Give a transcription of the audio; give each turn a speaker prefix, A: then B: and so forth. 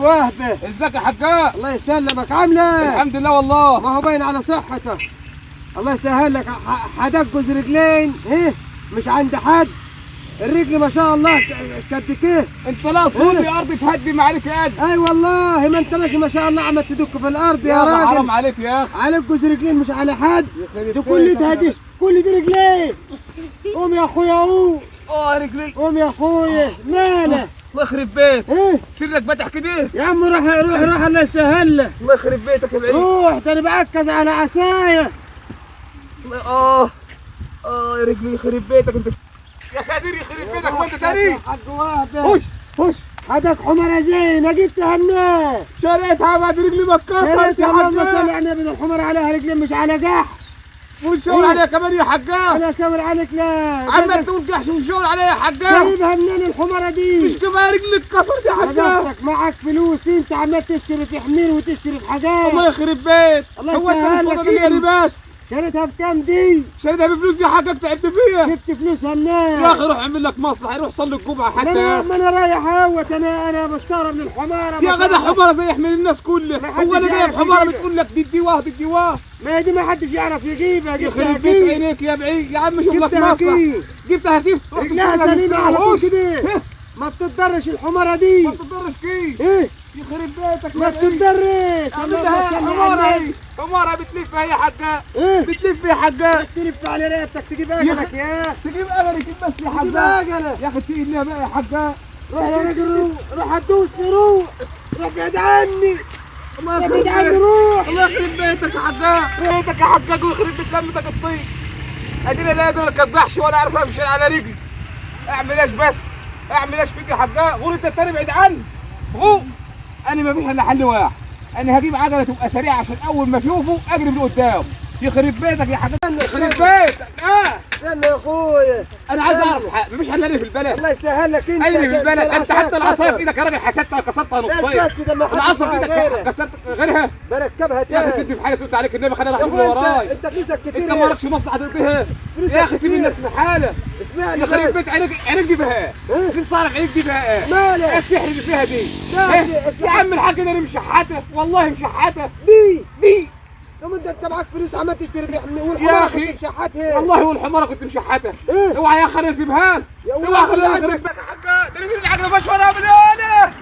A: وهبه.
B: ازيك يا حجاج؟
A: الله يسلمك، عامل ايه؟
B: الحمد لله والله.
A: ما هو باين على صحته. الله يسهل لك. حدجز رجلين ايه مش عند حد، الرجل ما شاء الله قد كده.
B: انت لا صوتي ارض تهدم عليك يا قد.
A: اي والله ما انت ماشي ما شاء الله عمال تدك في الارض يا راجل.
B: حرام عليك يا اخي،
A: عليك جوز رجلين مش على حد. دي كل ده دي كل دي رجلين. قوم يا اخويا قوم.
B: رجلي.
A: قوم يا اخويا مالك؟
B: الله يخرب بيتك.
A: ايه؟
B: سرك فاتح كده؟
A: يا عم روح روح روح الله يسهل لك.
B: الله يخرب بيتك يا بعيد.
A: روح ده انا بعكز على عصاية.
B: يا رجلي يخرب بيتك انت. يا ساتر يخرب بيتك وانت تاني.
A: حاج وهبه
B: خش خش.
A: حدك حمرة زينة جبتها منين؟
B: شريتها بعد رجلي ما اتكسرت يا حاج.
A: اللهم صل على النبي، ده الحمر عليها رجلين مش على جحش.
B: وتشاور عليها كمان يا حجاج.
A: انا اشاور عليك لا
B: عمال تقول جحش وتشاور عليا يا حجاج.
A: جايبها منين الحمرة دي؟
B: مش كفاية رجلي اتكسرت يا حجاج.
A: معاك فلوس انت عمال تشتري في حمير وتشتري في حاجات.
B: الله يخرب بيت.
A: الله
B: هو انت مش فاضي بس.
A: شريتها بكام دي؟
B: شريتها بفلوس يا حاج تعبت فيها.
A: جبت فلوسها منين؟
B: يا اخي روح اعمل لك مصلحة، روح صلي الجمعة حتى.
A: ما انا رايح اهوت، انا بستغرب للحماره.
B: يا غدا حماره زي حمل الناس كلها، هو انا جايب حماره بتقول لك دي دي واه دي دي واه.
A: ما هي دي ما حدش يعرف يجيبها.
B: يخرب بيت عينيك يا بعيد يا عم، شوف لك مصلحة. جبتها كيف؟
A: رجلها سليمة على طول كده. ما بتتضرش الحماره دي.
B: ما بتتضرش كيف؟
A: ايه؟
B: يخرب بيتك
A: ما بتتضرش.
B: حماره هي حماره بتلف يا حجاج.
A: إيه؟
B: بتلف يا حجاج.
A: بتلف على رقبتك تجيب اجلك يا اخي.
B: تجيب اجلك بس يا حجاج.
A: تجيب اجلك
B: يا اخي. تقيل بقى يا حجاج.
A: روح يا راجل روح، روح هتدوسني روح، روح بعيد عني.
B: الله
A: بعيد عني روح.
B: الله يخرب بيتك يا حجاج. بيتك يا حجاج ويخرب بيت لمتك الطين. ادينا لا قادر اركب جحش ولا عارف امشي على رجلي. اعمل ايش بس؟ اعمل ايش فيك يا حجاج؟ غور انت التاني بعيد عني. غور. انا ما فيش الا حل واحد، انا هجيب عجله تبقى سريعة عشان اول ما اشوفه اجري من قدامه. يخرب بيتك يا حاج، يخرب بيتك.
A: استنى يا اخويا،
B: انا عايز اعرف حاجة، مفيش حل في البلد.
A: الله يسهل لك انت.
B: انا في البلد انت حتى العصاية في ايدك يا راجل حسدتها كسرتها نصين.
A: بس ده ما حدش
B: العصا في ايدك كسرت غيرها
A: بركبها تاني.
B: يا اخي سيبني في حالي، سد عليك النبي خليني اروح وراي.
A: انت فلوسك كتير،
B: انت ما وراكش مصلحة تقضيها يا اخي. سيب الناس في حالها.
A: اسمعني
B: يخرب بيت عينيك، عينيك دي بها ايه؟ نفسي اعرف عينيك دي بها ايه؟
A: مالك؟
B: ايه السحر اللي فيها دي؟ يا عم الحاج انا مشحته والله مشحته
A: دي. طب انت معاك فلوس عمال تشتري في والحماره كنت مشحتها.
B: والله والحماره كنت مشحتها.
A: إيه؟
B: اوعى يا اخي انا اسيبها لك. اوعى خليها يخرب بيتك يا حاج، ده نزل العجلة مش وراها من هنا.